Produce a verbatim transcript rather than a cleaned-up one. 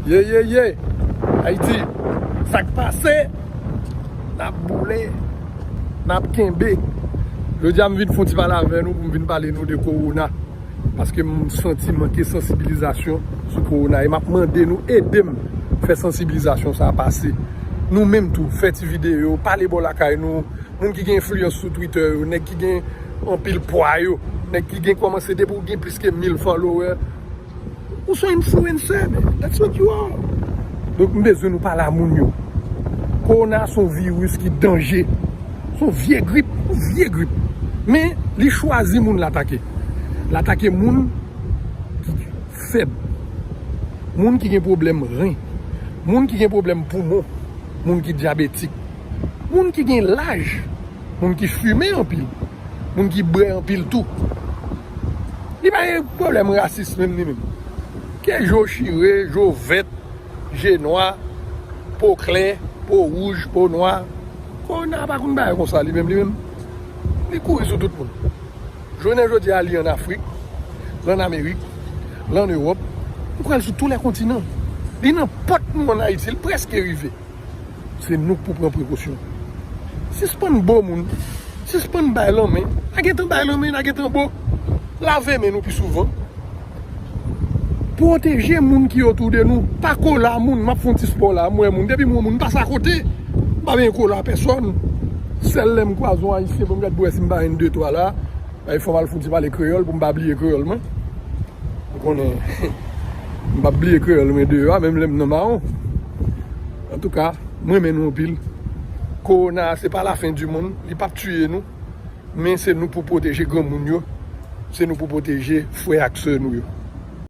Ye, ye, ye! Ayiti, sa k pase? N ap boule, n ap kenbe. Jodi a, m vin fè yon ti pale avè nou pou m vin pale nou de kowona. Paske m santi manke sansibilizasyon sou kowona. E m ap mande nou ede m fè sansibilizasyon sa a pase. Nou menm tou, fè ti videyo, pale bò lakay nou. Moun ki gen enfliyans sou Twitter yo, nèg ki gen anpil pwa yo, nèg ki gen kòmanse depi w gen plis ke mil follower, ou se yon influencer, man. That's what you are. Donk, m bezwen nou pale a moun yo. Kowona se yon viris ki danje. Se yon vye grip, yon vye grip. Men, li chwazi moun l atake. L atake moun ki fèb. Moun ki gen pwoblèm ren. Moun ki gen pwoblèm poumon. Moun ki dyabetik. Moun ki gen laj. Moun ki fimen anpil. Moun ki bwè anpil tou. Li pa gen pwoblèm rasis menm li menm. Ke je w chire, je w vèt, je nwa, po klè, po wouj, po nwa. Kowona pa konn bagay konsa li menm, li menm. Li kouri sou tout moun. Jounen jodi a, li ann Afrik, l ann Amerik, l ann Ewòp. Li pral sou tou lè kontinan. Li nan pòt nou ann Ayiti, li prèske rive. Se nou k pou pran prekosyon. Sispann bo moun. Sispann bay lanmen. N a gentan bay lanmen, n a gentan bo. Lave men nou pi souvan. Pwoteje moun ki otou de nou. Pa kola moun. M ap fè yon ti spò la. M wè moun. Depi m wè moun, m pase akote. M pa benyen kola pèsòn. Sèl lè m kwaze yon Ayisyen pou m gad pou wè si m pa jwenn de twa la. Bay fò m al fè yon ti pale kreyòl pou m pa bliye kreyòl mwen. Ou konnen, m p ap bliye kreyòl mwen deyò a, menm lè m nan mawon. Antouka, m renmen nou anpil. Kowona a, se pa lafen di monn, li p ap tiye nou, men se nou pou pwoteje granmoun yo, se nou pou pwoteje frè ak sè nou yo.